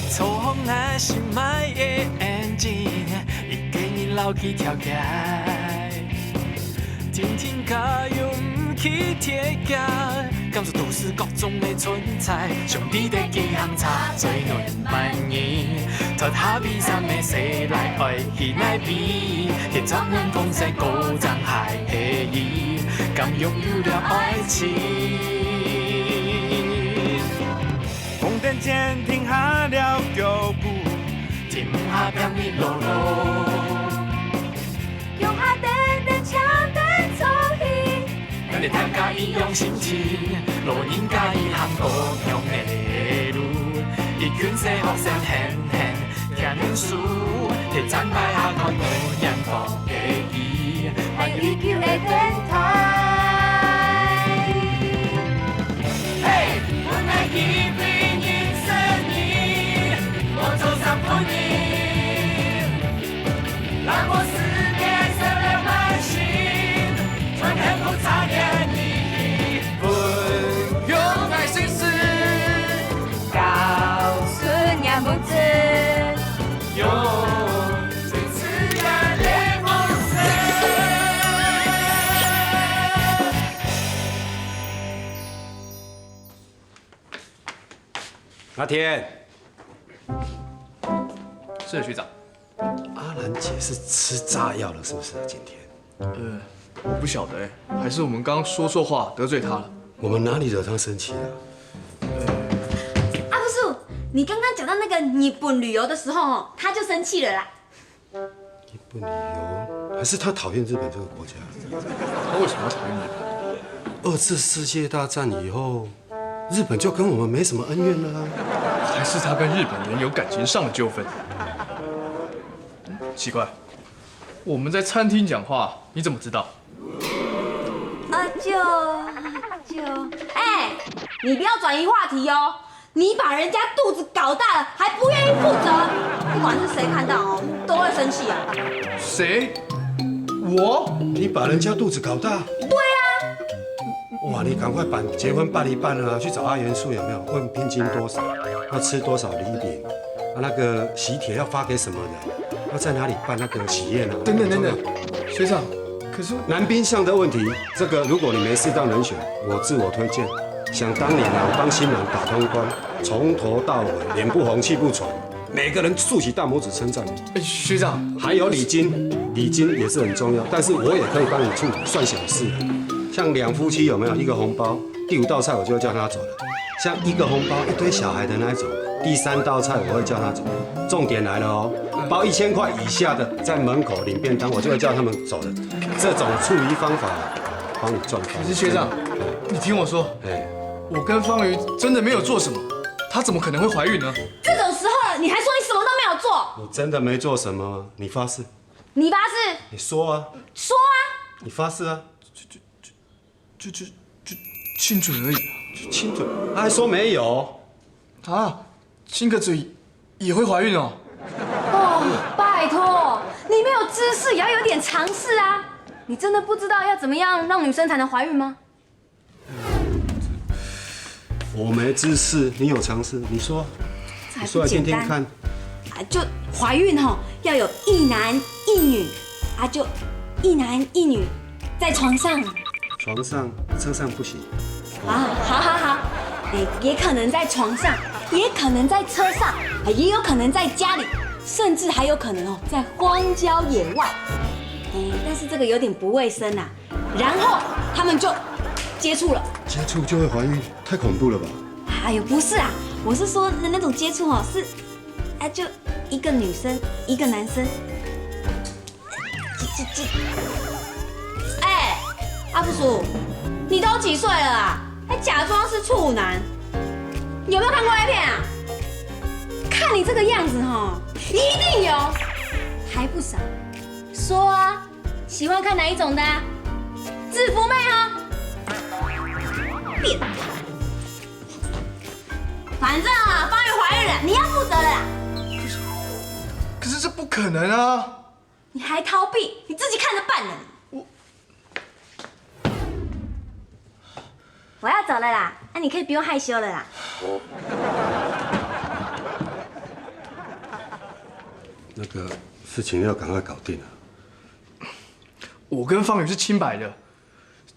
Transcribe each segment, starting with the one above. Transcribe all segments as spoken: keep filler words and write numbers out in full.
坐風啊，心愛的眼睛，一个人老去跳起來。天天加油，毋去鐵架，感受都市各種的存在。上帝的幾行車，最暖萬人。脫下悲傷的細賴，愛去哪位？去專門講聲高張海黑衣，敢擁有了愛情？ 紅燈前停下了腳步，停下拼命路路。腳下等等，搶等坐去。咱大家一樣心情，路人甲伊行過共樣的路，一群細學生現現聽書，提砧牌下看無眼光。 的伊，愛依舊的電台。嘿，阮愛去對人生你，我做三分你，讓我世界色彩滿心，穿很不眨眼你，不用愛心事，告訴你不知，用最自然的方式。 阿天，是学长。阿兰姐是吃炸药了，是不是啊？今天？呃，我不晓得哎，还是我们刚刚说错话得罪她了？我们哪里惹她生气了？阿布叔，你刚刚讲到那个日本旅游的时候哦，她就生气了啦。 日本旅游，还是他讨厌日本这个国家？他为什么要讨厌日本？二次世界大战以后，日本就跟我们没什么恩怨了啊。还是他跟日本人有感情上的纠纷？奇怪，我们在餐厅讲话，你怎么知道？啊，就就，哎，你不要转移话题哦。 你把人家肚子搞大了，还不愿意负责，不管是谁看到哦，都会生气啊。谁？我？你把人家肚子搞大？对啊。哇，你赶快办结婚办一办啊，去找阿元素有没有？问聘金多少，要吃多少礼品，啊，那个喜帖要发给什么人，要在哪里办那个喜宴啊？等等等等，学长，可是南滨上的问题，这个如果你没适当人选，我自我推荐。想当年啊，我帮新郎打通关，从头到尾脸不红气不喘，每个人竖起大拇指称赞。哎，学长，还有礼金，礼金也是很重要，但是我也可以帮你处理，算小事了。像两夫妻有没有一个红包，第五道菜我就会叫他走了。像一个红包一堆小孩的那一种，第三道菜我会叫他走。重点来了哦，包一千块以下的在门口领便当，我就会叫他们走了。这种处理方法，帮你赚翻。可是学长，你听我说，哎，我跟方瑜真的没有做什么，她怎么可能会怀孕呢？这种时候了，你还说你什么都没有做？你真的没做什么吗？你发誓？你发誓？你说啊。说啊！你发誓啊。就就就就就亲嘴而已啊。就亲嘴，他还说没有。啊，亲个嘴也会怀孕哦？哦，拜托，你没有知识也要有点常识啊！你真的不知道要怎么样让女生才能怀孕吗？我没知识，你有常识，你说，这还不简单？你说来听听看。啊，就怀孕吼，要有一男一女，啊，就一男一女在床上。床上、车上不行。啊，好好好，哎，也可能在床上，也可能在车上，哎，也有可能在家里，甚至还有可能哦，在荒郊野外。哎，但是这个有点不卫生啊。然后他们就接触了。接触就会怀孕，太恐怖了吧？哎呦，不是啊，我是说的那种接触哦，是，哎，就一个女生，一个男生，这这这，哎，阿布叔，你都几岁了啊？还假装是处男？有没有看过 A 片啊？看你这个样子哈，一定有，还不少。说啊，喜欢看哪一种的啊？制服妹啊？变态！反正啊，方瑜怀孕了，你要负责了啦。可是这不可能啊！你还逃避，你自己看着办呢。我要走了啦，那你可以不用害羞了啦。那个事情要赶快搞定啊！我跟方宇是清白的，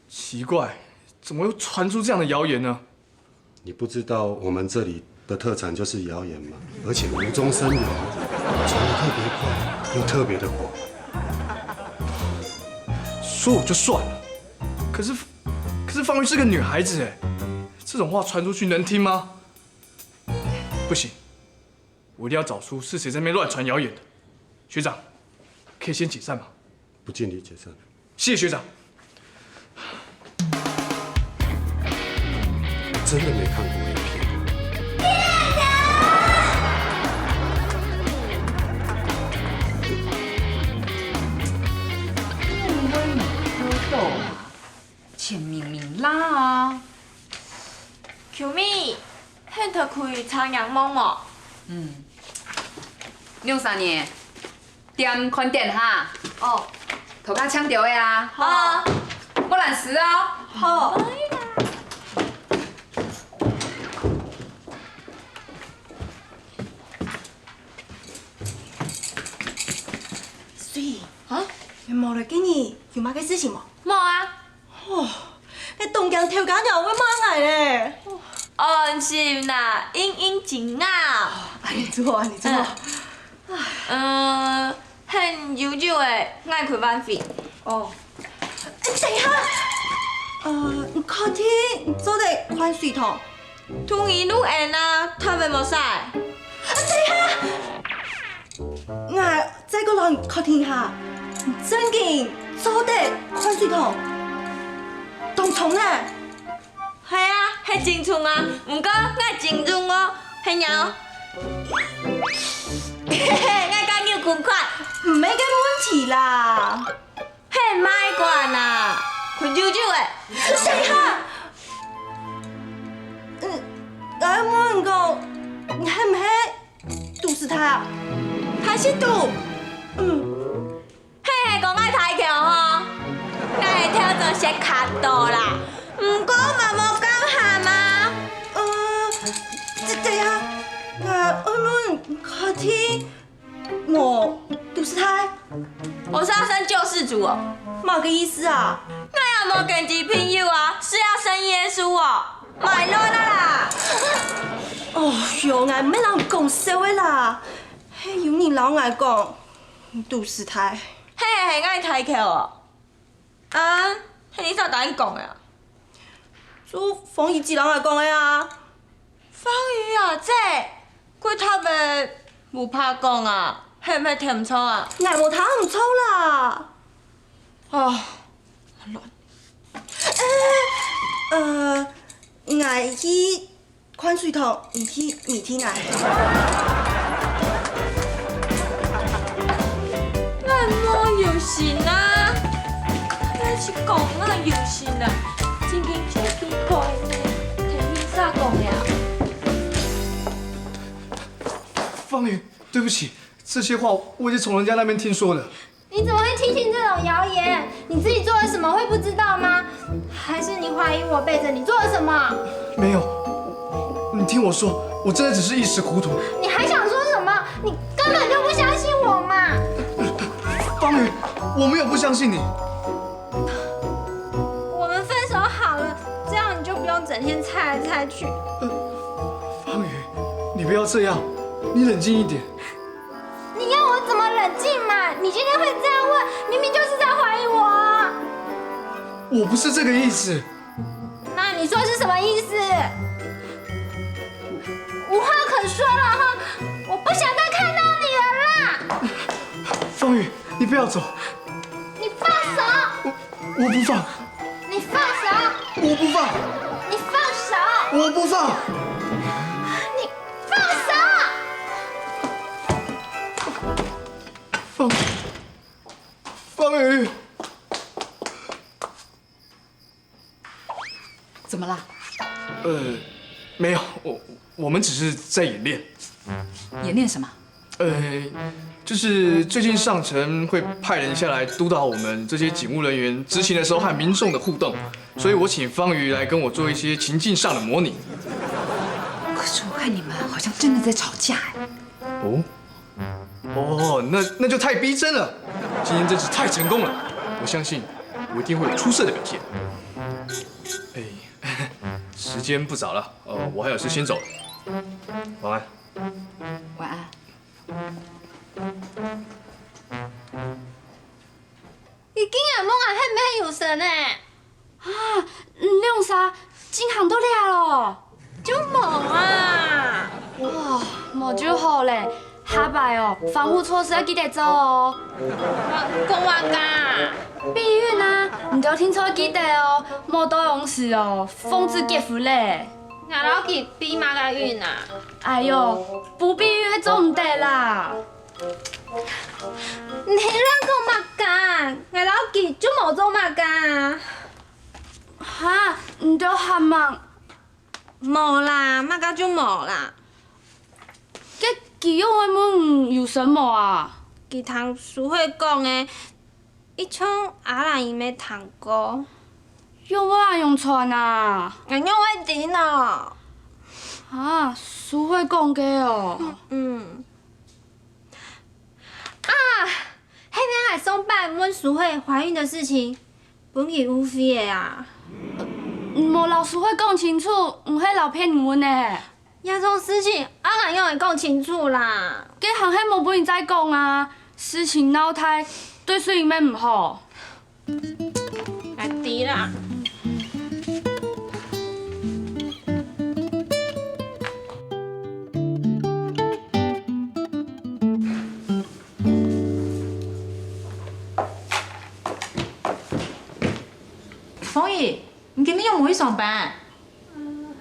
奇怪，怎么又传出这样的谣言呢？你不知道我们这里的特产就是谣言吗？而且无中生有，传得特别快，又特别的广。说我就算了，可是，可是方宇是个女孩子哎，这种话传出去能听吗？不行，我一定要找出是谁在那边乱传谣言的。学长，可以先解散吗？不敬礼解散。谢谢学长。真的没看过 A 片。钱明明啦啊！球迷，你偷開長眼網無？嗯，你有三年，店看店哈。哦，頭家搶掉个啊。好，莫亂使哦。好。水啊，你無來見你有麼个事情無？無啊。 哦，該當驚頭家娘會罵𠊎咧。安心啦，英英真啊。恁樣做，恁樣做。嗯，很悠悠的，𠊎開飯費。哦，等一下，呃，你確定做得換水桶？同你錄音啊，他們無晒。等一下。 𠊎再過來確定下，你正經做得換水桶？當沖呢？係啊，係真沖啊，毋過𠊎真用哦，係哦。𠊎加油公款。毋係該問題啦。係賣管啊，佢久久誒。等一下，嗯，𠊎問你講，你係毋係 肚屎大啊？還係肚？嗯，係係講𠊎大箍吼，𠊎係跳著雪較多啦，毋過嘛無講下嘛。呃，這，這下，𠊎愛問確定無肚屎大？我是要升救世主哦。麼个意思啊？𠊎也無跟佢朋友啊，是要升耶穌哦。 買亂啊啦！哦喲，𠊎毋係摎你講笑个啦，係有人摎𠊎講，你肚屎大。係係係，𠊎大箍哦。啊，係你啥人摎你講个啊？就方姨姊摎𠊎講个啊。方姨啊，這，佢特別無怕講啊，係毋係聽毋著啊？𠊎無聽毋著啦。哦，亂。 呃，呃，𠊎去換水桶，你去，你去拿。𠊎無有心啊，𠊎係講𠊎有心啊，正經真奇怪呢，聽你啥講呀？方宇，對不起，這些話我也是從人家那邊聽說的。 你怎麼會聽信這種謠言？你自己做了什麼會不知道嗎？還是你懷疑我背著你做了什麼？沒有，你聽我說，我真的只是一時糊塗。你還想說什麼？你根本就不相信我嘛！方宇，我沒有不相信你。我們分手好了，這樣你就不用整天猜來猜去。方宇，你不要這樣，你冷靜一點。 你要我怎麼冷靜嘛？你今天會這樣問，明明就是在懷疑我啊。我不是這個意思。那你說是什麼意思？無話可說了哈，我不想再看到你了啦！方宇，你不要走。你放手！我，我不放。你放手！我不放。你放手！我不放。你放手！ 方，方宇。怎么啦？呃，没有，我，我们只是在演练。演练什么？呃，就是最近上层会派人下来督导我们这些警务人员执勤的时候和民众的互动，所以我请方瑜来跟我做一些情境上的模拟。可是我看你们好像真的在吵架哎。哦，哦，那那就太逼真了，今天真是太成功了，我相信我一定会有出色的表现。哎，时间不早了，哦，我还有事先走了，晚安。晚安。你竟然問𠊎係毋係有神呢？啊，你兩儕竟行到這咯？就無啊。哦，無就好咧。下擺哦，防護措施愛記得做哦。講麼个？避孕啊，你兜定著愛記得哦，無到用時哦，奉旨結婚咧。𠊎摎佢避麼个孕啊？哎喲，不避孕係做毋得啦。 你亂講麼个？𠊎摎佢就無做麼个啊？哈，你兜還吂……無啦，麼个就無啦。該佢仰會問有神無啊？佢聽淑慧講个，一像阿蘭姨乜聽過。仰會恁樣傳啊？𠊎仰會知呢？啊，淑慧講个哦。嗯。 啊，係𠊎上擺問淑慧懷孕个事情，分佢誤會个啊。無摎淑慧講清楚，毋係摎別人問个。這種事情，阿蘭仰會講清楚啦？該還係無分人再講啊！事情鬧大，對淑慧乜毋好。 𠊎知啦。鳳儀，你今晡日有無去上班？ 嗯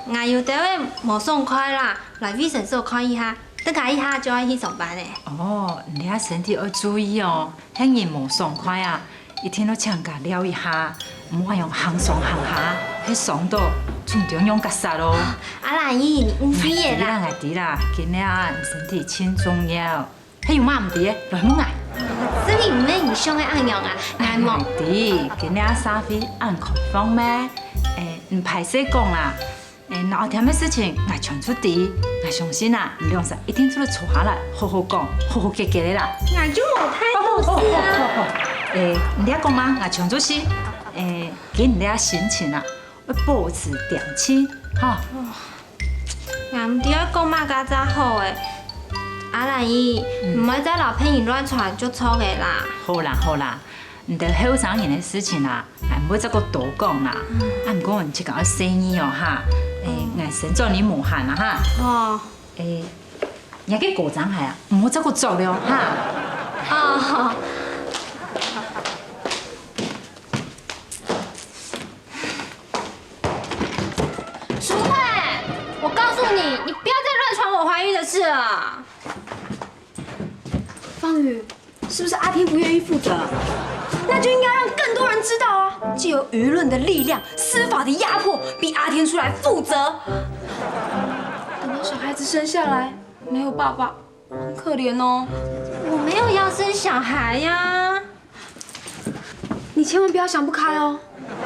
，𠊎有兜仔無爽快啦，來衛生所看一下，等下一下就愛去上班咧。哦，你這身體愛注意哦，係人無爽快啊，一定愛請假尞一下，毋好恁樣行上行下，係傷著，就毋知仰結煞咯。阿蘭姨，你誤會了啦。𠊎知啦，今晡日你身體盡重要。 係有麼毋知个，來問𠊎。這裡毋係你想个恁樣啊，𠊎無。𠊎知，今晡日社會恁開放咩？欸，毋歹勢講啦。欸，若有添个事情，𠊎全部知。𠊎相信啊，你兩儕一定做得坐下來，好好講，好好解決个啦。𠊎就無態度啊。欸，你這講嘛，𠊎全部知。欸，今晡日个心情啊， 愛保持恬靜，哈。𠊎毋知愛講麼个正好欸。阿蘭姨，毋愛再摎別人亂傳就著个啦。好啦好啦，你兜後生人个事情啊，𠊎毋會再過多講啦。啊，毋過你自家愛細義哦哈。欸，𠊎先轉去無閒啦哈。哦。欸，你个高踭鞋啊，毋好再過著了哈。哦。 淑慧，我告诉你，你不要再亂傳我懷孕的事了。方宇，是不是阿天不愿意负责？那就应该让更多人知道啊！借由舆论的力量、司法的压迫，逼阿天出来负责。等到小孩子生下来，没有爸爸，很可怜哦。我没有要生小孩呀。 你千万不要想不开哦！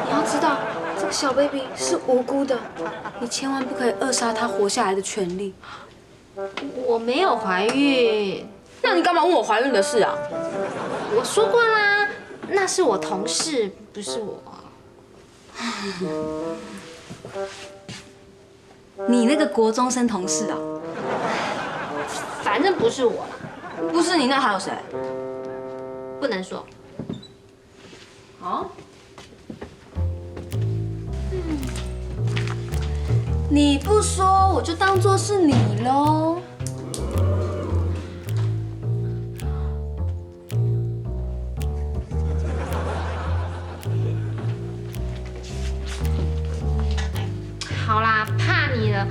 你要知道，这个小 baby 是无辜的，你千万不可以扼杀他活下来的权利。我没有怀孕。那你干嘛问我怀孕的事啊？我说过啦，那是我同事，不是我。 你那个国中生同事啊？反正不是我啦。不是你，那还有谁？不能说。哦？你不说，我就当做是你喽。 好啦，怕你了，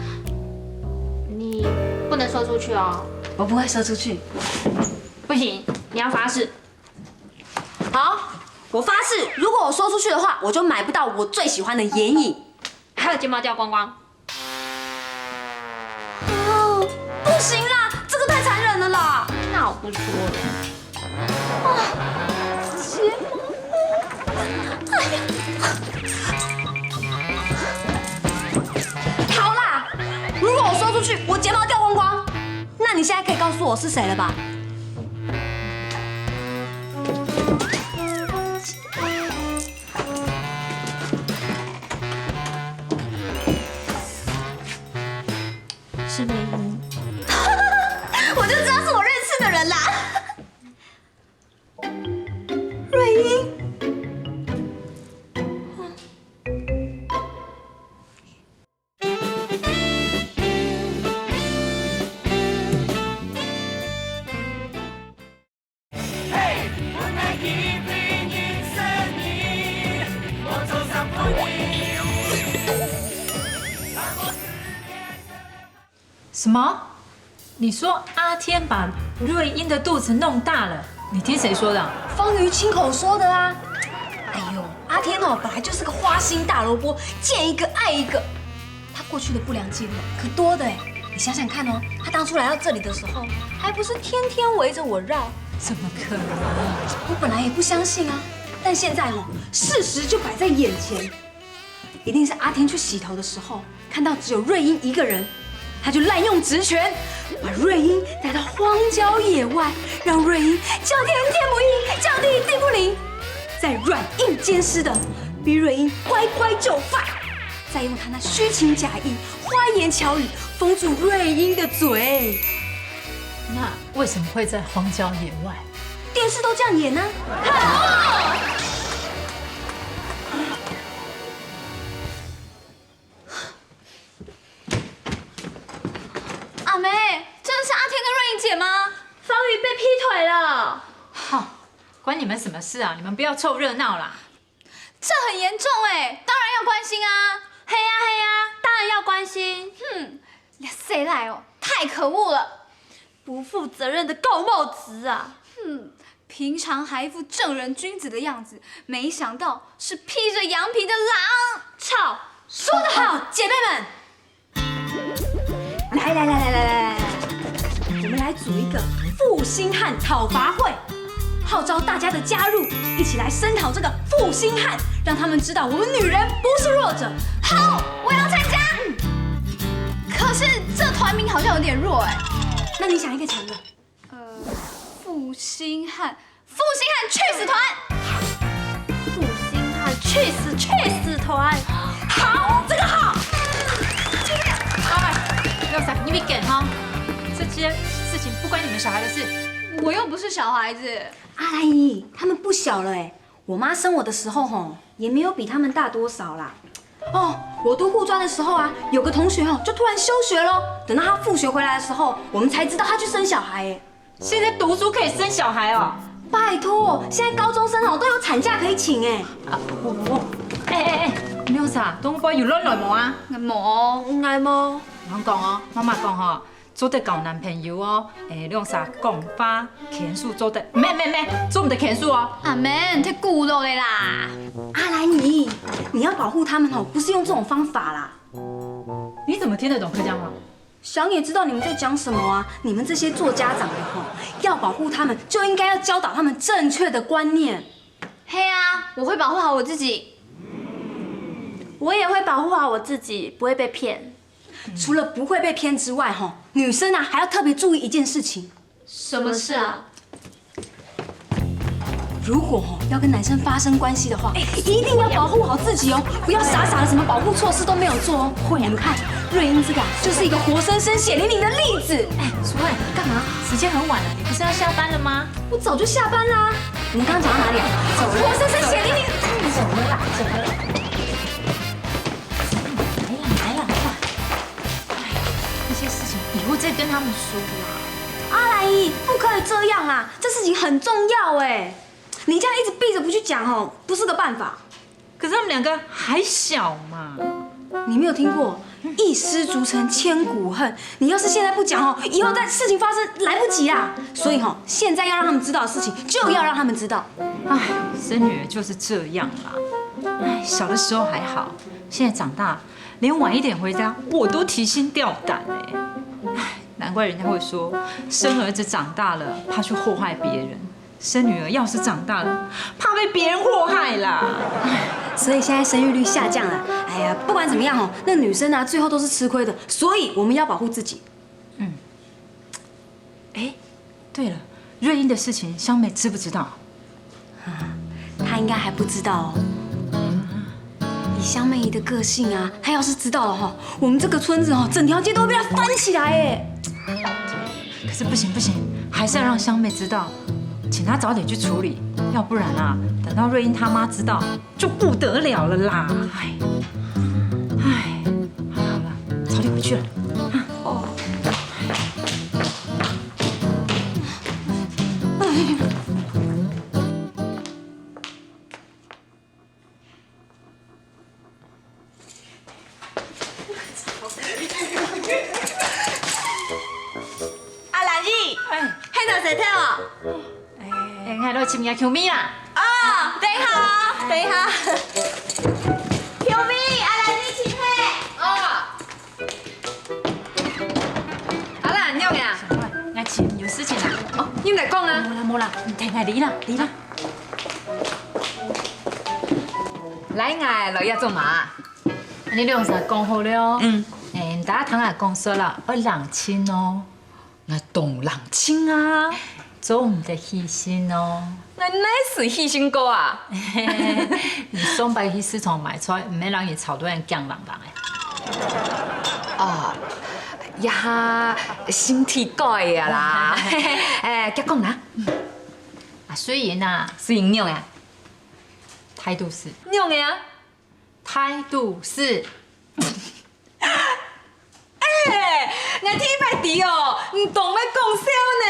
你不能说出去哦。我不会说出去。不行，你要发誓。好，我发誓，如果我说出去的话，我就买不到我最喜欢的眼影。还有睫毛掉光光。 不行啦，这个太残忍了啦！那我不说了。啊，睫毛，哎呀，好啦，睫毛掉光光。那你现在可以告诉我是谁了吧？是瑞英。我就知道是我认识的人啦。瑞英。什么？你说阿天把瑞英的肚子弄大了？你听谁说的啊？方瑜亲口说的啊。哎呦，阿天哦，本来就是个花心大萝卜，见一个爱一个。他过去的不良记录可多的哎，你想想看哦，他当初来到这里的时候，还不是天天围着我绕？怎么可能？我本来也不相信啊，但现在哦，事实就摆在眼前，一定是阿天去洗头的时候，看到只有瑞英一个人，他就滥用职权，把瑞英带到荒郊野外，让瑞英叫天天不应，叫地地不灵，再软硬兼施的逼瑞英乖乖就范，再用他那虚情假意、花言巧语封住瑞英的嘴。那为什么会在荒郊野外？电视都这样演啊。阿妹，真的是阿天跟瑞英姐吗？方瑜被劈腿了。哼，关你们什么事啊？你们不要凑热闹啦。这很严重哎，当然要关心啊。嘿呀嘿呀，当然要关心。哼，你谁来哦，太可恶了。不负责任的高帽子啊！哼，平常还一副正人君子的样子，没想到是披着羊皮的狼。操！说得好，姐妹们，来来来来来来来来，我们来组一个负心汉讨伐会，号召大家的加入，一起来声讨这个负心汉，让他们知道我们女人不是弱者。好，我要参加。可是这团名好像有点弱哎。那你想一个强的。呃，负心汉，负心汉去死团。负心汉去死去死团。好，这个好。哎，不要闪，你别梗哈，这些事情不关你们小孩的事。我又不是小孩子。阿兰姨，他们不小了哎，我妈生我的时候吼，也没有比他们大多少啦。哦，我读护专的时候啊，有个同学哦，就突然休学了。等到他复学回来的时候，我们才知道他去生小孩哎。现在读书可以生小孩哦？拜托，现在高中生哦都有产假可以请哎。啊，我我，哎哎哎，你有啥？东北有乱乱无啊？我无，我无。我讲哦，妈妈讲吼，做得交男朋友哦，哎，你有啥讲话、权术做得，没没没，做毋得权术哦。阿妹，太古老了啦。阿兰姨，你要保护他们哦，不是用这种方法啦。你怎么听得懂客家话？想也知道你们在讲什么啊！你们这些做家长的吼，要保护他们，就应该要教导他们正确的观念。嘿啊，我会保护好我自己。我也会保护好我自己，不会被骗。除了不会被骗之外，吼，女生啊还要特别注意一件事情。什么事啊？如果吼要跟男生发生关系的话，一定要保护好自己哦，不要傻傻的什么保护措施都没有做哦。你们看，瑞英这个啊，就是一个活生生血淋淋的例子。哎，楚慧，干嘛？时间很晚了，你不是要下班了吗？我早就下班啦。你们刚刚讲到哪里啊？活生生血淋淋。走了啦，走了啦。来啦，来啦，来啦。哎，这些事情以后再跟他们说啦。阿兰姨，不可以这样啊！这事情很重要哎，你这样一直避着不去讲哦，不是个办法。可是他们两个还小嘛。你没有听过"一失足成千古恨"？你要是现在不讲哦，以后再事情发生来不及啦。所以吼，现在要让他们知道的事情，就要让他们知道。唉，生女儿就是这样啦。唉，小的时候还好，现在长大，连晚一点回家，我都提心吊胆哎。唉，难怪人家会说，生儿子长大了，怕去祸害别人。生女儿要是长大了，怕被别人祸害啦。所以现在生育率下降了。哎呀，不管怎么样吼，那女生啊，最后都是吃亏的，所以我们要保护自己。对了，瑞英的事情，香梅知不知道？啊，她应该还不知道哦。以香梅姨的个性啊，她要是知道了哈，我们这个村子哦，整条街都会被她翻起来哎。可是不行不行，还是要让香梅知道，请她早点去处理，要不然啊，等到瑞英他妈知道，就不得了了啦！哎，哎，好了好了，早点回去了。哦。阿兰姨，哎，你在洗頭哦？哎，我來尋若Q咪啦。哦，等一下哦，等一下。Q咪，阿蘭姨尋你。哦。阿蘭，仰仔啊？𠊎尋你有事情啊？哦，你來講啊。無啦無啦，你聽𠊎理啦，理啦。來，𠊎來這做麼个？你兩儕講好了哦。嗯。哎，你大家聽𠊎講煞啦，愛冷靜哦。 𠊎當冷靜啊。做毋得起性哦。𠊎哪時起性過啊？你上擺去市場買菜，毋係讓你吵到人驚惶惶个。啊，這下身體改个啦。哎，遽講啦。啊，雖然啊，雖然仰仔啊？態度係。仰仔啊？態度係。 哎，𠊎第一擺知哦，你當會講笑呢。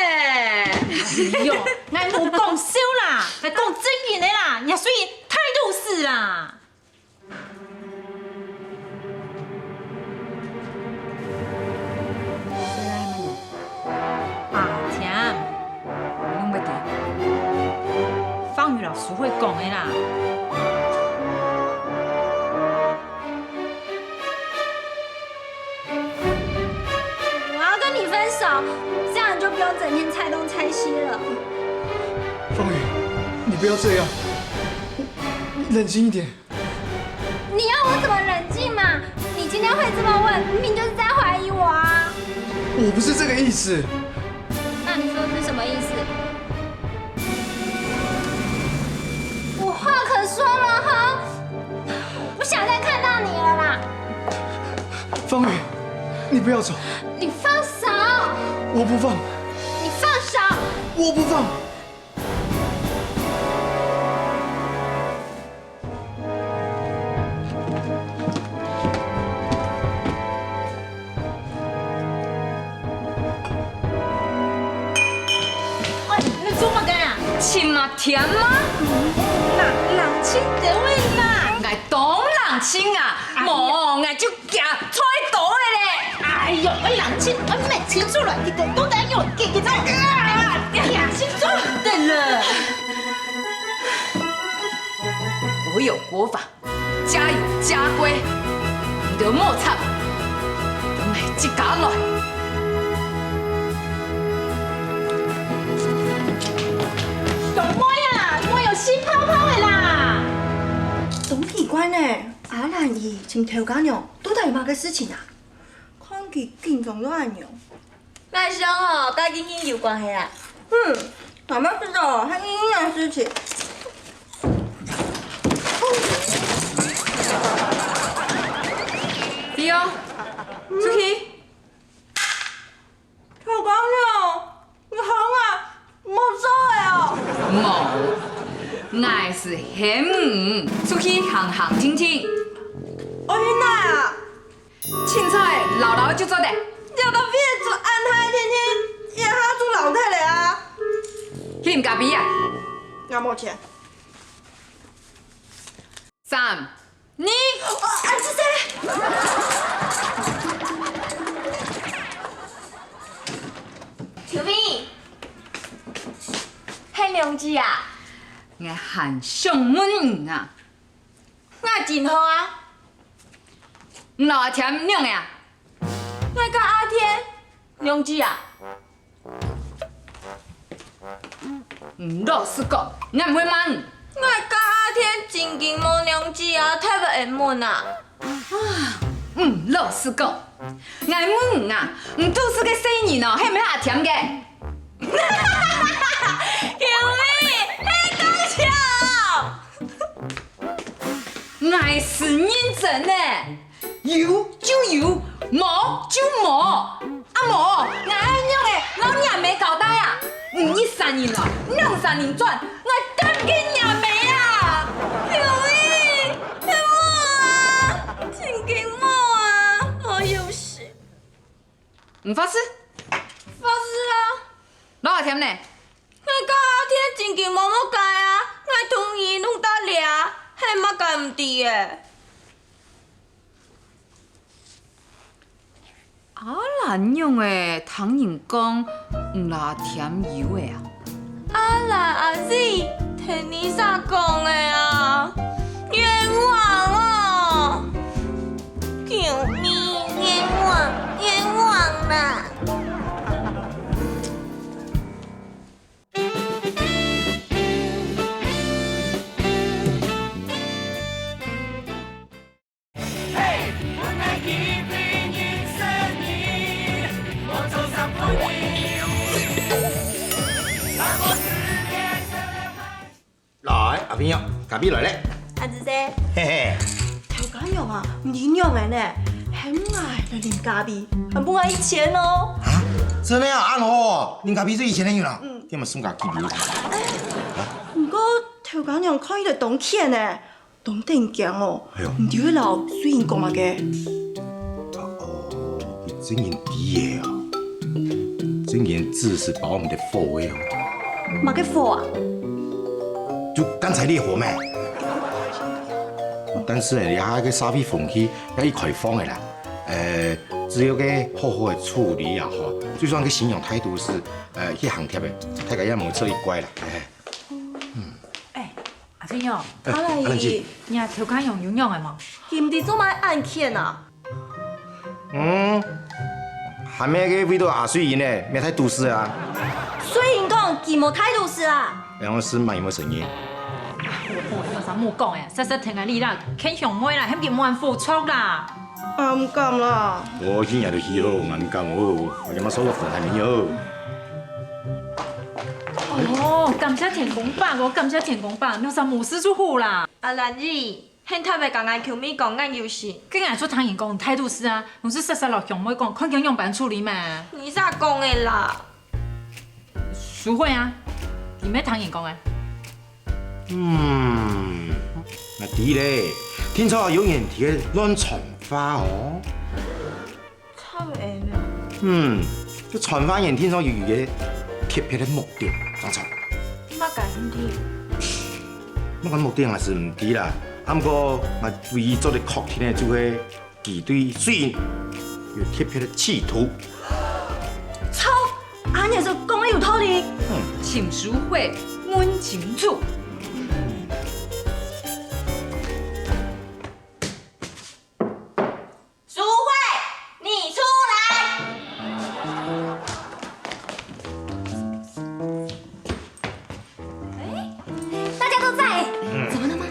哎喲，𠊎無講笑啦，𠊎講正經个啦，若雖然態度係啦。 阿添，你攏毋知，芳玉老師會講个啦。我要跟你分手，這樣你就不用整天拆東拆西了。芳玉，你不要這樣，冷靜一點。 你要我怎麼冷靜嘛？你今天會這麼問，明明就是在懷疑我啊！我不是這個意思。那你說是什麼意思？無話可說了哈，不想再看到你了啦！芳玉，你不要走。你放手！我不放。你放手！我不放。 喂，你做麼个啊？尋阿添嗎？冷，冷靜點位啦。𠊎當冷靜啊，無，𠊎就驚菜刀个咧。哎喲，𠊎冷靜，𠊎冷靜出來，你講到底要幾幾隻？冷靜做得了。國有國法， 家有家規，你兜莫插，等𠊎自家來。小妹啊，莫有新泡泡个啦！當奇怪呢，阿蘭姨尋頭家娘到底有麼个事情啊？看佢緊張到恁樣。 𠊎想吼，該佢人有關係啊。嗯，媽媽知道，還有一樣事情。對哦，出去。頭家娘，你好啊，莫做了哦。無，𠊎係喊你出去行行停停。愛去哪啊？ 凊彩遶遶就做得。這个位子恁大，天天一下就遶忒了啊！去啉咖啡啊！𠊎無錢。三、二。哦，恁仔細。秋萍，係娘子啊？𠊎還想問你啊！ 𠊎真好啊。你摎阿添仰仔啊？𠊎佮阿添，娘子啊。你老實講，𠊎毋會罵你。𠊎佮阿添正經無娘子啊，忒會問啊。你老實講，𠊎問你啊，你肚屎个細人哦，係毋係阿添个？有理，你講笑。 𠊎係認真个，有就有，無就無。啊無，𠊎愛仰仔摎若姆交代啊？你一儕人來，兩儕人轉，𠊎擔佢若姆啊！有理，係無啊，真經無啊，無有事。你發誓？發誓啊！摎𠊎添呢？ 𠊎佮阿添真經無麼个啊，𠊎同你弄到這，係麼个毋知个？阿蘭仰仔聽人講，毋摎添有个啊？阿蘭阿姊，聽你儕講个啊，冤枉哦！救命！冤枉！冤枉啦！ 來，阿朋友，咖啡來了。阿姊姐，嘿嘿。頭家娘啊，毋知仰仔呢，喊𠊎來啉咖啡，還分𠊎一千哦。啊，真个啊，恁好哦，啉咖啡就一千个銀啊？嗯。這麼送咖啡給我。毋過頭家娘看起來當譴呢，當得人驚哦。哎喲。毋知會摎瑞英講麼个？哦，佢正經知个啊。正經知係包毋得火个哦。麼个火啊？就乾柴烈火咩？但是呢，這下个社會風氣也已開放个啦。呃，只要个好好个處理啊，吼，就算个信仰態度係，呃，去行貼个，大家也無錯一怪啦。哎。 哎，阿青哦，哎，阿蘭姊。你頭家娘有仰仔無？佢毋知做麼个恁譴啊？嗯，還無个為著阿瑞英呢，乜大肚屎啊？瑞英講佢無大肚屎啊？然後係麼个承認？莫講哎，煞煞聽𠊎哩啦，牽香妹啦，喊佢莫恁火著啦。啊，毋敢啦。哦，去年都去哦，𠊎毋敢哦，𠊎這馬收入很還沒有。 哦，感謝天公伯哦，感謝天公伯，你有啥無事就好啦。阿蘭姨，現在會講𠊎求你講𠊎有事。該𠊎就聽人講大肚屎啊，攏係煞煞摎香妹講，看佢仰般處理嘛。你啥講个啦？淑慧啊，你乜聽人講个？嗯，𠊎知咧，聽說有人在該亂傳話哦。 臭个呢。嗯，該傳話人聽說有一個特別个目的，正著。麼个目的？麼个目的𠊎係毋知啦，啊毋過𠊎唯一做得確定个就係佢對瑞英有特別个企圖。臭，恁樣就講得有道理。嗯。請淑慧問清楚。 淑慧，你出來！哎，大家都在，怎麼了嗎？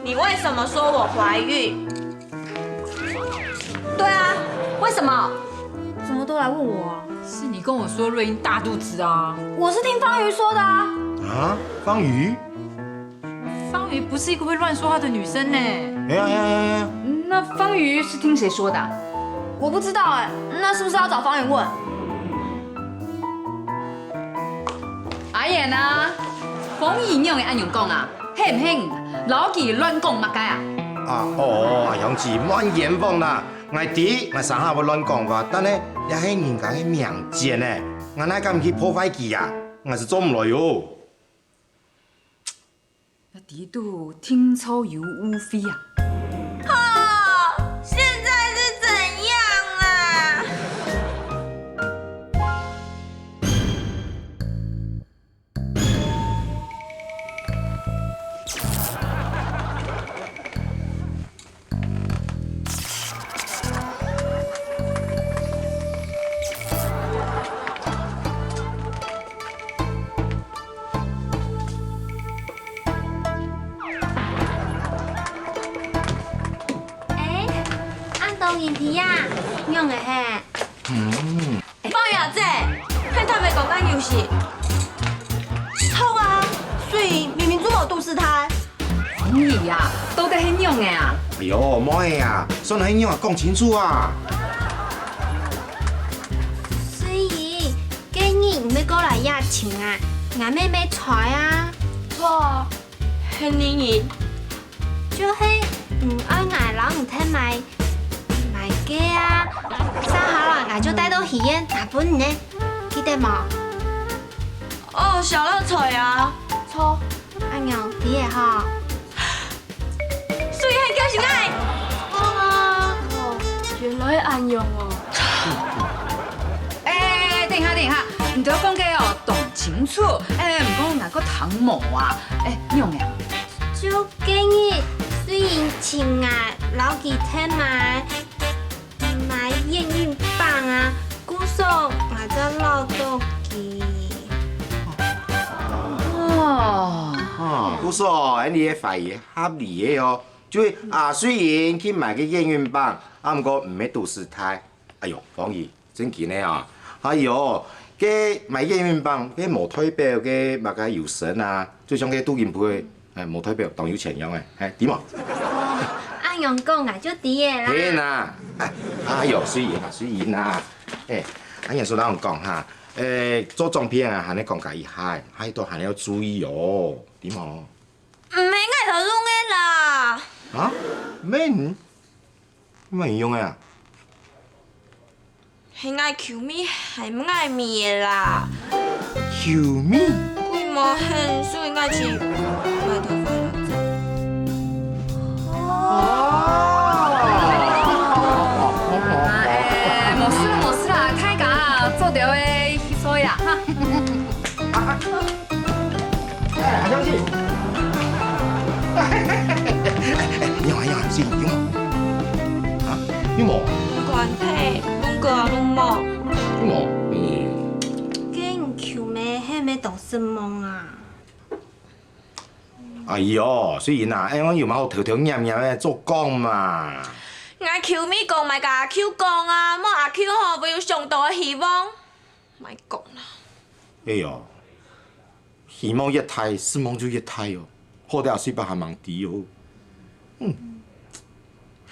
你為什麼說我懷孕？對啊，為什麼？怎麼都來問我啊？是你跟我說瑞英大肚子啊。我是聽方瑜說的啊。啊，方瑜？ 方瑜不是一個會亂說話的女生呢。哎呀呀呀呀！那方瑜是聽誰說的啊？我不知道哎，那是不是要找方瑜問？阿燕啊，方瑜仰會恁樣講啊？係毋係摎佢亂講麼个啊？啊，哦，阿香姊，莫冤枉啦！𠊎知，𠊎成下會亂講話，但係這係人家个名節呢，𠊎哪敢去破壞佢啊？𠊎係做毋來喲。 該底肚定著有誤會啊！哦，現在是怎樣啊？ 哎，恁多人在啊，仰仔係？嗯。方瑜阿姊，敢會講該有事？著啊，水明明就無堵死刣。你啊，到底係仰仔啊？哎喲，妹啊，算係仰仔講清楚啊！水英，該日你毋係過來這尋𠊎，𠊎乜乜在啊。著啊，係你人。 就係，嗯，愛𠊎摎你𢯭買，買个啊。續下來𠊎就帶到戲院打分你呢，記得無？哦，小樂彩啊。著，恁樣，知了吼。水英，就是𠊎。哦，原來恁樣哦。哎，等一下，等一下，你兜講个哦，當清楚。哎，毋過𠊎个聽無啊。哎，你仰仔啊？ 就該日，水英尋𠊎摎佢𢯭買，買驗孕棒啊，故所𠊎正恅著佢。哦。啊，故所，恁樣个懷疑合理个哦。就係啊，水英去買个驗孕棒，啊，毋過毋係堵死刣。哎喲，芳姨， 正經个啊！哎喲，該買驗孕棒，該無代表該麼个有身啊，就像該肚緊肥，哎，無代表當有錢樣仔，哎，知無？哦，恁樣講𠊎就知了啦。係啦，哎，哎喲，水英啊，水英啊，哎，恁樣說𠊎講哈，哎，做長輩啊，還愛講解一下，還都還愛注意哦，知無？毋係𠊎頭痛个啦。啊？毋係你？麼人用个啊？ 係𠊎舅姆喊𠊎買个啦。舅姆？佢無閒，所以𠊎去買頭髮來整。哦。哎，無事啦，無事啦，大家做得去睡啊，哈。 哎，阿小姐。哎，哎，哎，你好，你好，是有無？啊，有無？毋關係，攏過啊，攏無。有無？哎。該你舅姆係毋係當失望啊？哎喲，水英啊，哎，𠊎有麼好偷偷摸摸个做工嘛？𠊎舅姆講莫佮阿舅講啊，無阿舅吼，會有上大个希望。莫講啦。哎喲， 希望越大，失望就越大哦。好得阿水伯還吂知哦。嗯。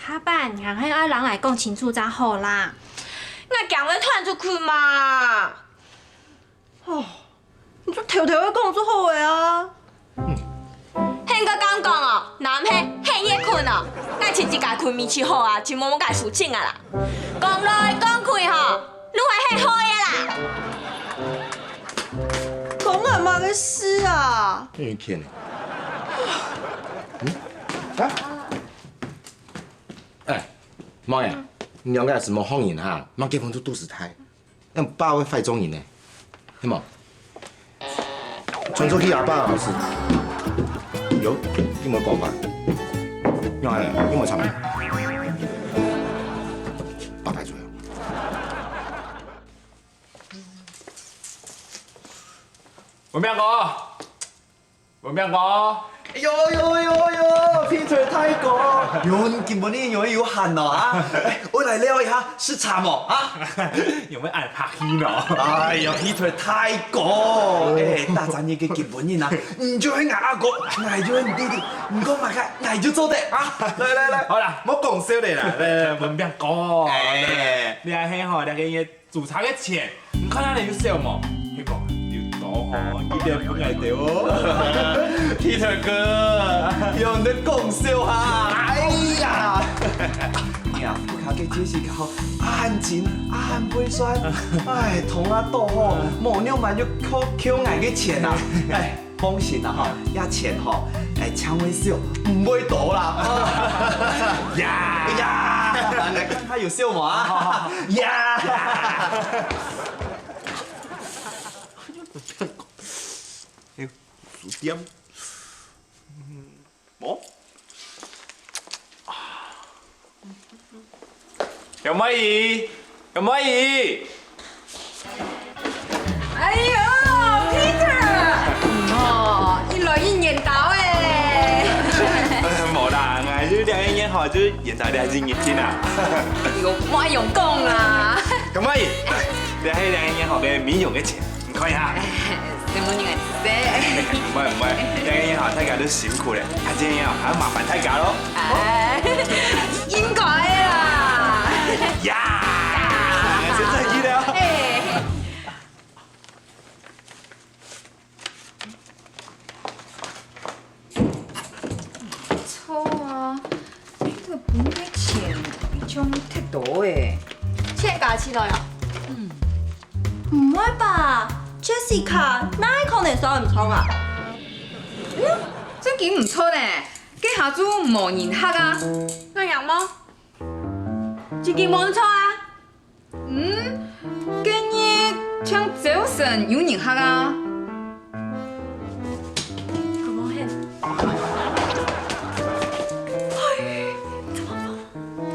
下擺你還係愛摎𠊎講清楚正好啦。𠊎驚會傳出去嘛。哦，你就偷偷仔講就好了啊。嗯。係你敢講哦，若毋係，係你困哦。𠊎自家困眠就好啊，就無麼个事情啊啦。講來講去吼， 你還係害个啦！講𠊎麼个事啊？你騙的。嗯？啊？哎，妹啊，你兩個係無好人哈，吂結婚就肚屎大，恁爸會壞做人呢，係無？ 傳出去阿爸个事。有，你莫講吧。仰仔，你莫插。爸爸做。文明哥，文明哥。哎喲喲喲喲，Peter大哥，喲，你今晡日仰會有閒哦啊？哎，𠊎來尞一下，食茶無啊？有無愛拍戲呢？哎呀，Peter大哥，哎，大贊你个今晡日啊，你就係𠊎阿哥，𠊎就係你弟弟，你講麼个，𠊎就做得啊！來來來，好啦，莫講笑了啦，來來，文明哥，哎，你還係吼，你个 註冊个錢，你看下你有少無？係無？有多吼，記得分𠊎兜哦。Peter哥，有人在講笑哈！哎呀，你啊，屋下个Jessica吼，恁勤，恁會算，哎，同啊到吼，無兩萬就扣扣𠊎个錢啊！哎，放心啦吼，這錢吼，哎，淨會少，毋會多啦。呀呀，來看下有少無啊？ 呀！哎，書店。無？楊妹姨，楊妹姨！哎喲，Peter！哦，一來一年到哎。無啦，𠊎就兩一年吼，就延到兩一年天啊。有莫用講啦。楊妹姨，這係兩個月後个美容个錢，你看一下。承蒙你个支持。毋會毋會，兩個月後大家都辛苦了，啊，這樣啊，還要麻煩大家咯。哎，應該啦。呀，真正去了。哎。 毋著啊，這分个錢像忒多欸。錢加起來啊？嗯。毋會吧？Jessica，哪會可能算毋著啊？嗯，正經毋著呢，該下就無人客啊。恁樣無？正經無毋著啊？ 嗯，該日像朝晨有人客啊。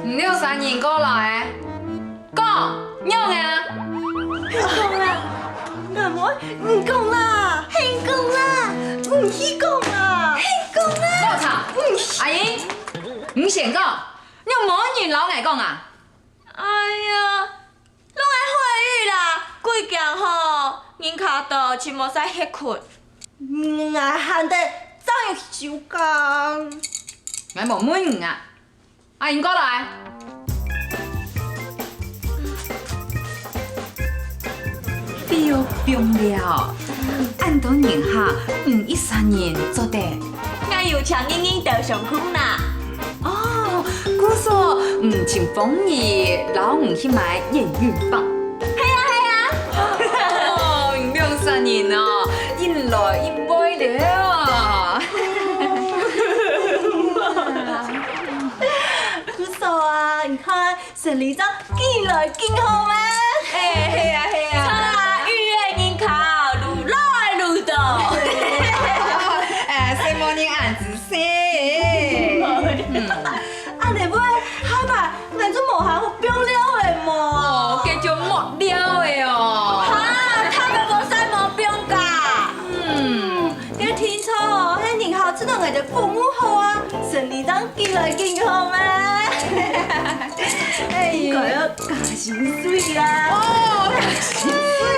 你兜三人過來，講，仰仔啊？係講啦，阿妹，毋講啦，係講啦，毋去講啦，係講啦。莫吵，阿英，你先講，仰無人摎𠊎講啊？ 哎呀，攏係海雨啦，鬼驚吼，人較多，尋無儕歇睏。嗯，𠊎還得走入收工。𠊎無問你啊，阿英過來。 費用放了，恁多人客，你一儕人做得。𠊎有請人人兜上去啦。哦，故所，你請鳳儀摎你去買驗孕棒。係啊，係啊。哦，你兩儕人哦，一來一回了。故所啊，你看， 生理正緊來緊好咩？哎，係啊，係啊。著啦，有緣人客愈來愈多。哎，承蒙你恁仔細。嗯。恁仔會，下擺，𠊎就無閒好放尞了無？哦，該就莫尞了哦。哈，他們無使無放假。嗯。 該定著哦，該人客知著𠊎兜服務好啊，生理正緊來緊好咩？哎，應該愛加薪水啦。哦，加薪水。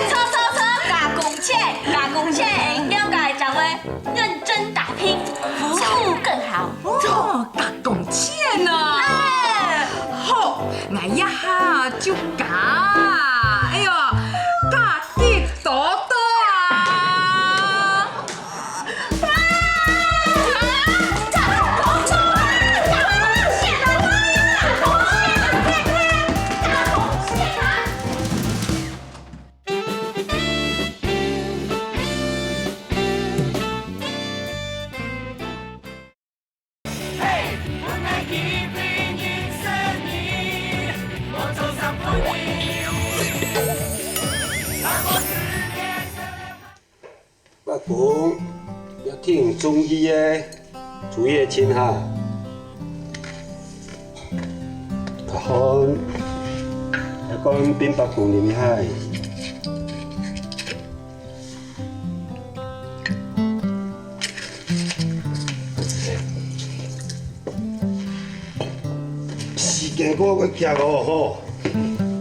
著，著，著，加工錢，加工錢，了解掌握認真打拼，服務更好。哦，加工錢哦。哎。好，𠊎這下就加。哎喲，加 幾多多啊？伯公，這挺中意个，注意个盡哈。阿漢，這罐分伯公啉下。 時間過會遽哦吼，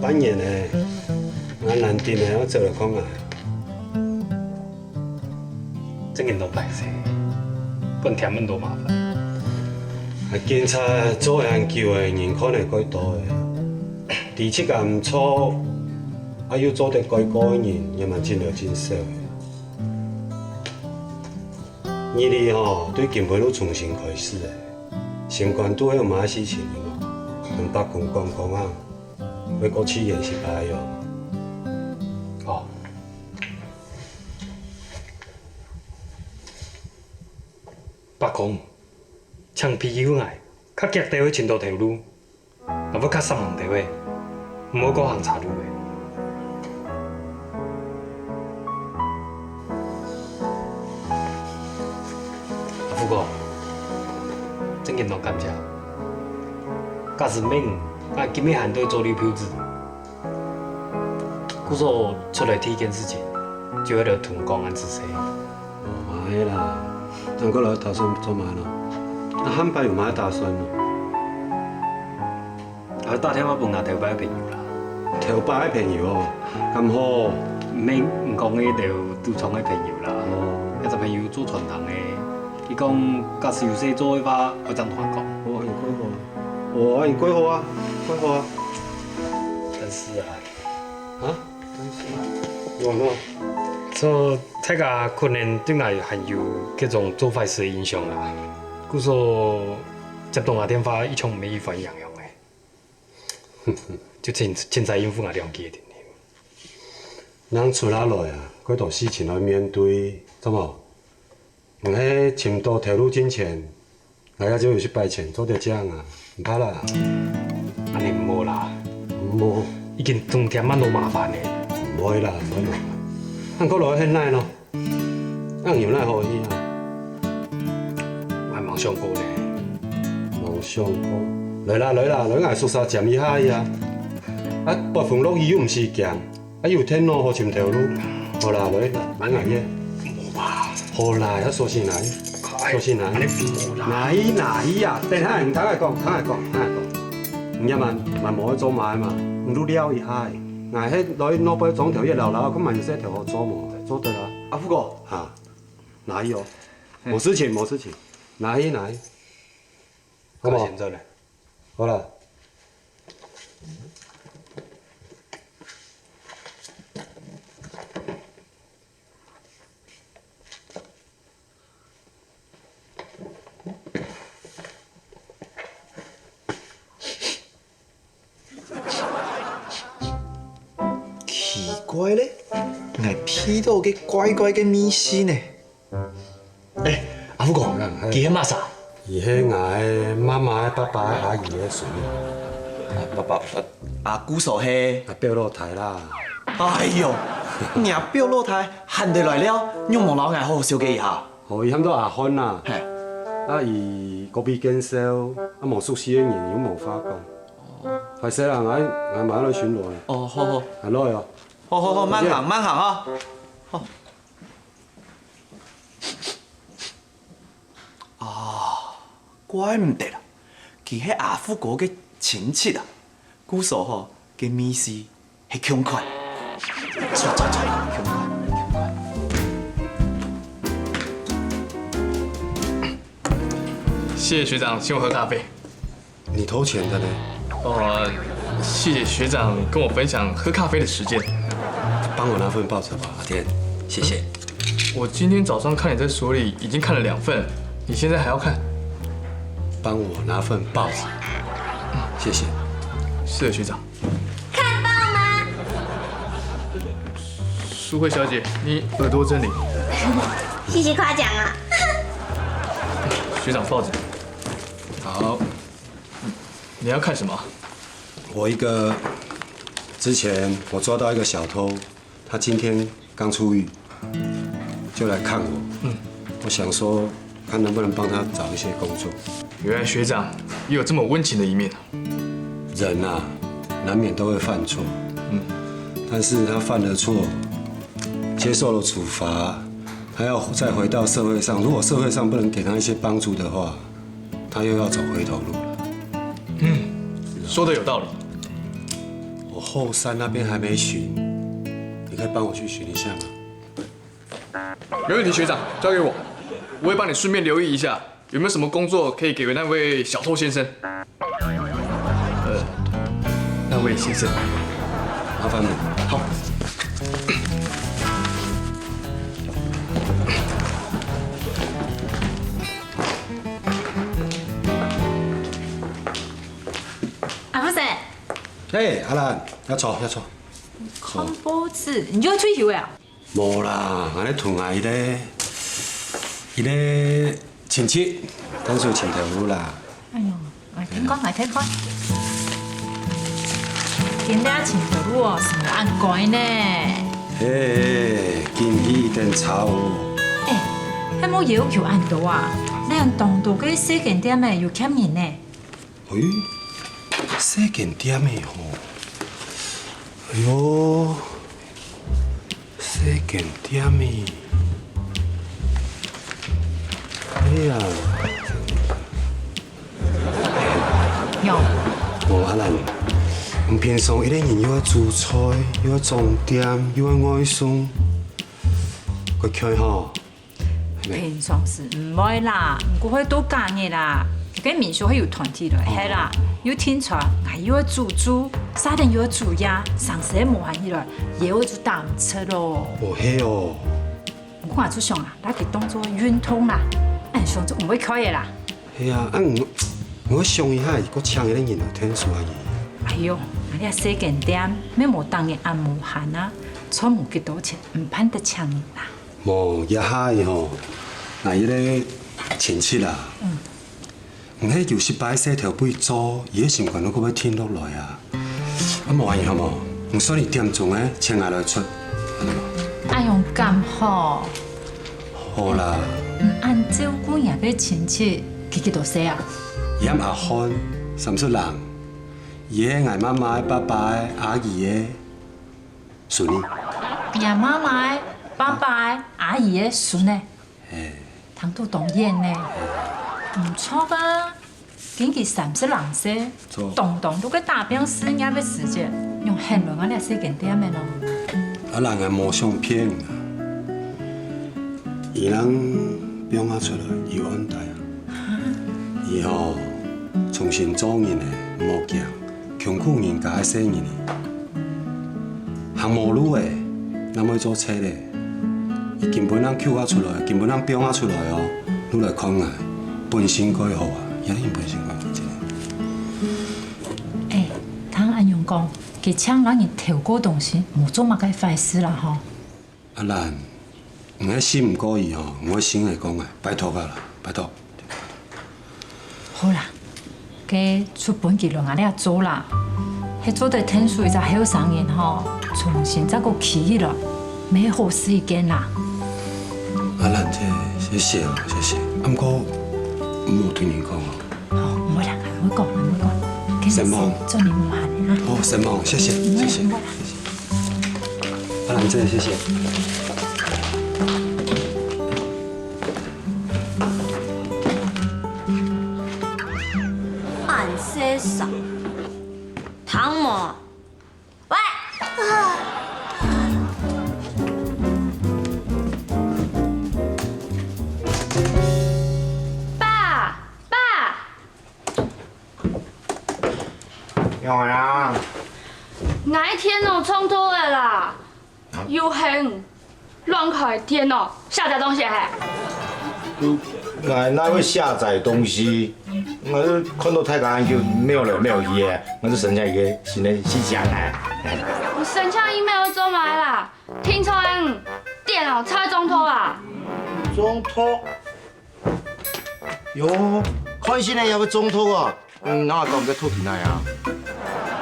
半年呢，𠊎難得呢，愛走來看啊。正經當敗勢，分添恁多麻煩。啊，警察做恁久个人看了蓋多个，知自家毋著，啊又做得改過个人，也嘛真了真少个。 二里吼，對今晡日重新開始咧，心肝肚有麼个事情，同伯公講講啊，會過去研習吧喲。哦。伯公，請庇佑𠊎，較遽兜會尋著頭路。 𠊎會較煞猛兜仔，毋會過行差路仔。阿福哥，正經當感謝。假使無你，𠊎今晡日還在做溜票子。故所出來第一件事情，就係來同你講恁仔細。 毋係啦，正過來打算做麼个呢？啊，下擺有麼个打算呢？啊，打電話分𠊎頭擺个朋友啦。頭擺个朋友哦，敢好？毋免，毋講个就堵撞个朋友啦。哦。一隻朋友做傳單个，佢講假使有事做个話，愛正同𠊎講。哦，恁樣蓋好啊。哦，恁樣蓋好啊，蓋好啊。但是啊，啊？但是啊？有喏。做大家可能對𠊎還有該種做壞事个印象啦。故所接到𠊎電話，一向毋係一番樣樣个。 就凊，凊彩應付𠊎兩句定定。人出來啊，蓋多事情愛面對，著無？毋係尋到頭路進前，𠊎也只有一擺錢做得正啊，毋怕啦。恁樣毋好啦，毋好，已經增添恁多麻煩了。毋會啦，毋會啦，還過來現在咯。 恁樣哪好去啊？𠊎吂想過呢。吂想過。來啦，來啦，來，𠊎宿舍佔一下呀。啊，發風落雨又毋使驚，啊，有電腦好尋頭路。好啦，來，來，來，𠊎去。無吧？好啦，愛小心來，哎，小心來。恁樣無啦。哪去，哪去啊？等下，你聽𠊎講，聽𠊎講，聽𠊎講。你也蠻，蠻無愛做麼个嘛，你就尞一下。𠊎係來老伯庄頭一樓啦，看蠻有事頭好做無？做得啦。阿富哥。哈。 哪去哦？嘿。無事情，無事情，哪去，哪去，好無？較先轉來。好啦。奇怪咧，𠊎鼻著个怪怪个味緒呢。欸，阿富哥，嗯，嘿。佢係麼儕？佢係𠊎个媽媽个爸爸个阿姨个孫。啊，爸爸，啊，阿姑嫂係？啊，表老弟啦。哎喲，若表老弟還得來尞，仰無摎𠊎好好紹介一下？ 哦，佢喊做阿漢啦。嘿。啊，佢高鼻健少，啊，無熟悉个人又無話講。哦。壞勢啦，𠊎，𠊎馬上來巡邏咧。哦，好，好。還來哦。好，好，好，慢行，慢行啊。好。啊，怪毋得啦，佢係阿富哥个親戚啊。 故所吼，个味緒係共款。著，著，著，共款，共款。謝謝學長請我喝咖啡。你偷錢的呢？呃，謝謝學長跟我分享喝咖啡的時間。幫我拿份報紙吧，阿天，謝謝。我今天早上看你在所裡已經看了兩份，你現在還要看？幫我拿份報紙。 謝謝。是的，學長。看報嗎？淑慧小姐，你耳朵真靈。謝謝誇獎啊。學長，報紙。好，你要看什麼？我一個，之前我抓到一個小偷， 他今天剛出獄，就來看我。嗯。我想說，看能不能幫他找一些工作。原來學長也有這麼溫情的一面。人啊，難免都會犯錯。嗯。但是他犯了錯，接受了處罰，他要再回到社會上，如果社會上不能給他一些幫助的話， 他又要走回頭路了。嗯，說得有道理。我後山那邊還沒巡，你可以幫我去巡一下嗎？沒問題，學長，交給我，我會幫你順便留意一下，有沒有什麼工作可以給那位小偷先生。呃，那位先生，麻煩你。好。 阿富生，嘿，阿蘭，愛坐，愛坐。看報紙，你就愛退休了啊？無啦，𠊎咧同𠊎一個，一個親戚，當初請頭路啦。哎喲，𠊎聽看，𠊎聽看。今日請頭路哦，係無恁該呢？嘿，緊去一定吵哦。哎，係無要求恁多啊？恁當多个細間店仔有欠人呢。 喂，細間店仔吼，哎喲，細間店仔，哎呀，有。哦，阿蘭，你平常一個人又愛煮菜，又愛裝店，又愛外送，該𤸁吼。平常時毋會啦，毋過會到假日啦。該民宿係有團體來，係啦，有訂餐，𠊎又愛煮煮，續等又愛煮夜，成時無閒起來，腰就打毋直咯。哦，係哦。 毋過𠊎就想啊，拿佢當做運動啦，恁樣就毋會𤸁个啦。係啊，啊𠊎𠊎想一下，佢請一個人來𢯭手啊，佢。哎喲，𠊎這細間店，乜無當日恁無閒啊，賺無幾多錢，毋盼得請人啦。無，這下仔吼，𠊎一個親戚啊，嗯。 毋係有失敗事頭背做，佢个心肝都過會定落來啊。啊，無恁樣好無？你算你點鐘个，錢𠊎來出，好無？恁樣敢好？好啦。你恁照顧若个親戚，佢幾多歲啊？佢喊阿漢，三十零。佢係𠊎媽媽个爸爸个阿姨个孫仔。若媽媽个爸爸个阿姨个孫仔？ 嘿。聽著當遠呢。毋著啊，今佢三十零歲，著。當當都該打拚事業个時節，仰肯來𠊎這細間店个呢？阿蘭啊，無想騙啊。佢人放下出來，有安泰啊。以後重新做人呢，毋好驚。 窮苦人家个細人仔，行無路仔，哪會做賊仔？佢今晡人救啊出來，今晡人放啊出來哦，你來看𠊎，本性蓋好啊，一定本性蓋好，真个。哎，聽恁樣講，佢請𠊎人偷過東西，無做麼个壞事啦吼？ 阿蘭，你愛信毋過佢吼，𠊎愛信你講个，拜託啊啦，拜託。好啦，該就分佢來𠊎這做啦，係做得𢯭手一隻後生人吼，重新再過企起來，乜係好事一件啦。阿蘭姐，謝謝哦，謝謝。啊，毋過毋好同人講哦。 好，毋會啦，毋會講，毋會講。承蒙。祝你無閒啊。哦，承蒙，謝謝，謝謝，謝謝。阿蘭姐，謝謝。恁細聲，聽無？ 喂！爸，爸！仰仔啊？𠊎个電腦撞著了啦！有閒 亂開電腦，下載東西係？𠊎哪會下載東西？𠊎就看著大家恁久，無來無去个，𠊎就申請一個新个信箱啊。你申請email做麼个啦？聽說電腦差點撞著啊？撞著？喲，看新聞也會撞著哦！ 嗯，𠊎講个偷聽啊！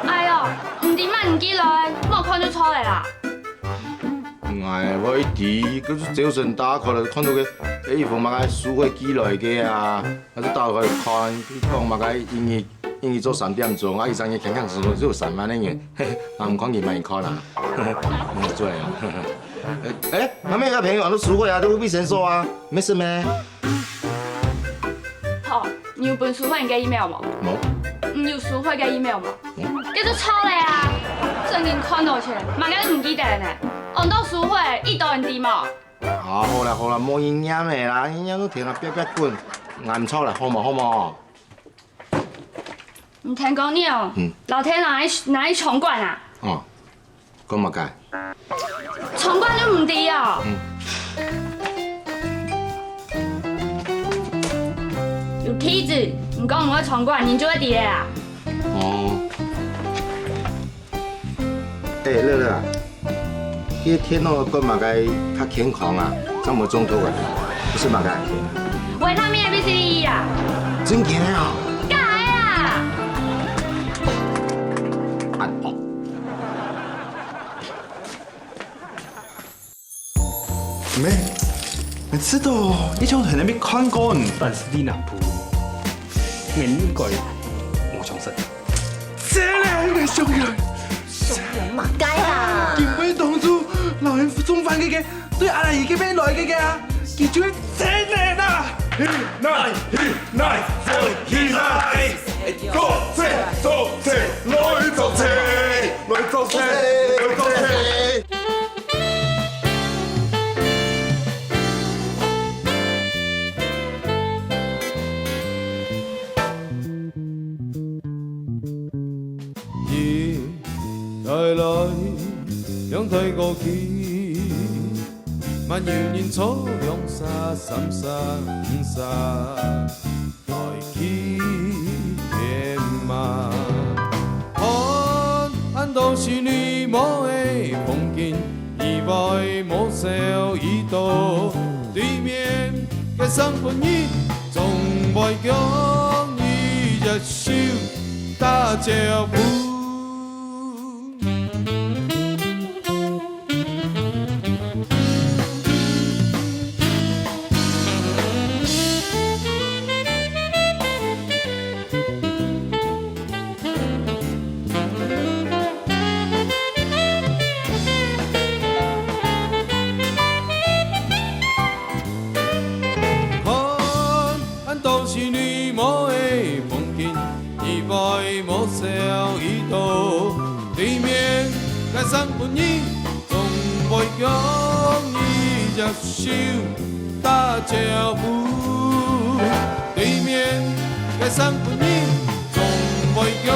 哎喲，毋知麼人寄來，無看就著了啦。𠊎會知，該就朝晨打開來看著个，欸，一封麼个書會寄來个啊，𠊎就打開來看，佢講麼个一日，一日做三點鐘，啊，一隻月輕輕鬆鬆就有三萬个銀，𠊎毋看佢麼人看啊？做啊！欸，媽媽个朋友都書會啊，都衛生所啊，沒事咩？ 好，你有分書會人个email無？無。你有書會个email無？無。該就著了啊！正經看著錢，麼个都毋記得呢。安到書會，一多人知無？啊，好啦好啦，莫人念了啦，人家都聽啊，別別滾，𠊎毋著了，好無好無？你聽講你哦，嗯。老天哪裡哪裡窮慣啊？哦。 講麼个？窮慣就毋知哦。嗯。有地址，你講你會窮慣，人就會知了啊。哦。欸，樂樂啊，你个電腦講麼个較健康啊？正無中毒啊？毋係麼个？維他命B C E啊。真个啊？假个啊？啊，哦。 咩？你知道一種人還沒看過呢。但是你南部，你應該無相識。這個人的凶人，凶人麼个啊？因為當初老人送飯个个，對阿蘭姨該片來个个啊，佢就係這個人啊！起來，起來，做賊，做賊，來做賊！來來，兩台過去，嘛有人坐兩儕、三儕、五儕，來去天馬。看恁多是你無个風景，以外無少已到對面个生分人，總會共你一手打招呼。 看，恁多是你無个風景，以外無少已到對面个生分人，總會共你一手打招呼。對面个生分人，總會共